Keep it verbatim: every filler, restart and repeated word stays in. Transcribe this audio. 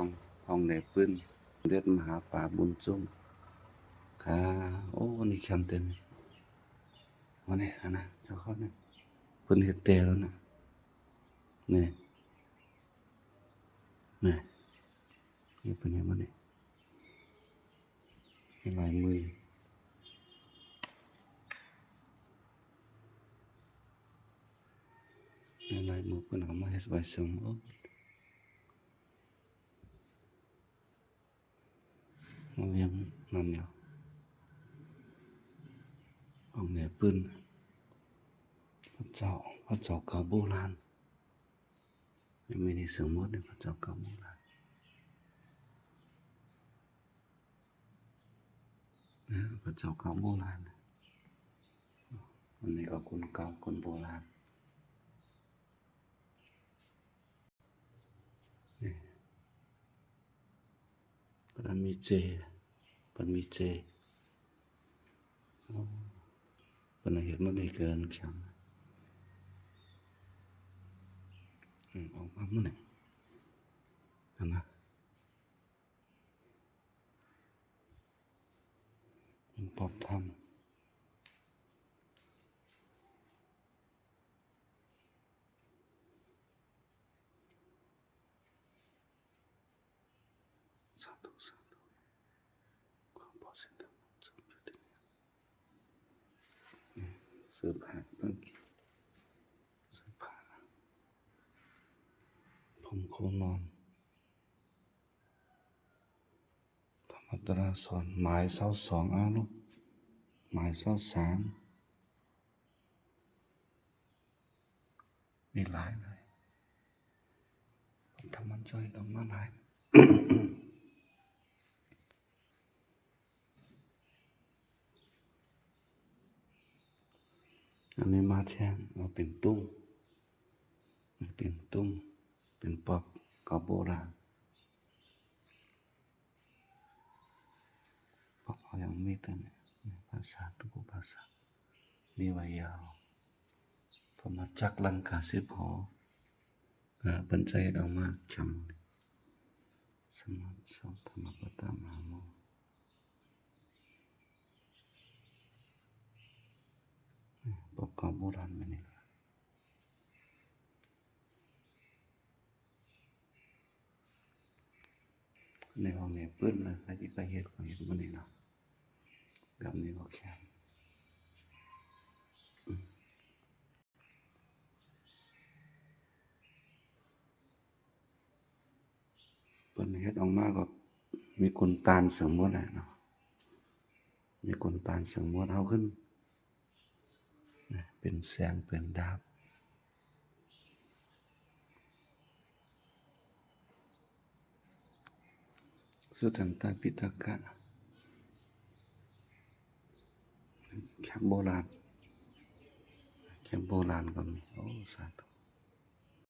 ห้อง ห้องในปืน เด็ดมหาป่าบุญจุ่ม ค่ะ โอ้ นี่แคมเต็ม วันนี้ อันนั้น เจ้าเขาเนี่ย ปืนเฮ็ดแต่แล้วนะ นี่ นี่ นี่ปืนเฮ็ดมานี่ ลายมือ ลายมือเปิ้นเอามาเฮ็ดไว้ซึ่ง โอ้ มันยังนั่นอยู่ ของเหนือปืน พระเจ้า พระเจ้าเก่าโบราณ ยังมีในสมุดเนี่ย พระเจ้าเก่าโบราณ นะ พระเจ้าเก่าโบราณนะ อันนี้ก็คนเก่า คนโบราณ นี่ เปิ้นมีเจ เปิ้นมีเจ โอ้ เปิ้นเฮ็ดมาได้เกินแข็ง อืม ออกมามื้อนี้ หันนะ ปอบธรรม สาธุ สาธุ ขอพรเส้นทาง เสื้อผ้า กางเกง เสื้อผ้า ผมโคนอน ธรรมตราสอน หมายซาวสอง อ้าวลูก หมายซาวสาม มีหลายเลย ธรรมะจ้อยดอกมาหลาย อันนี้มาแทน เอาเป็นตุ้ม เป็นตุ้ม เป็นปอบเก่าโบราณ ปอบเอาอย่างมีดตัวเนี่ย ภาษา ทุกภาษา มีไว้ยาว พอมาจักลังกาสิบหอ ก็เปิ้นใช้เอามาจำ สมัติโส ธรรมปตามหาโม ปอบเก่าโบราณมานี่ละ ในห้องนี้ปื้นนะ ใครที่ไปเฮ็ดก็เฮ็ดมื้อนี้เนาะ แบบนี้ก็แคม อืม เปิ้นเฮ็ดออกมาก็มีคนตานเสริมหมดแหละเนาะ มีคนตานเสริมหมด เอาขึ้น นะ เป็นแสง เป็นดาบ สุทันตปิฎกะ แคมโบราณ แคมโบราณก็มี โอ้ สาธุ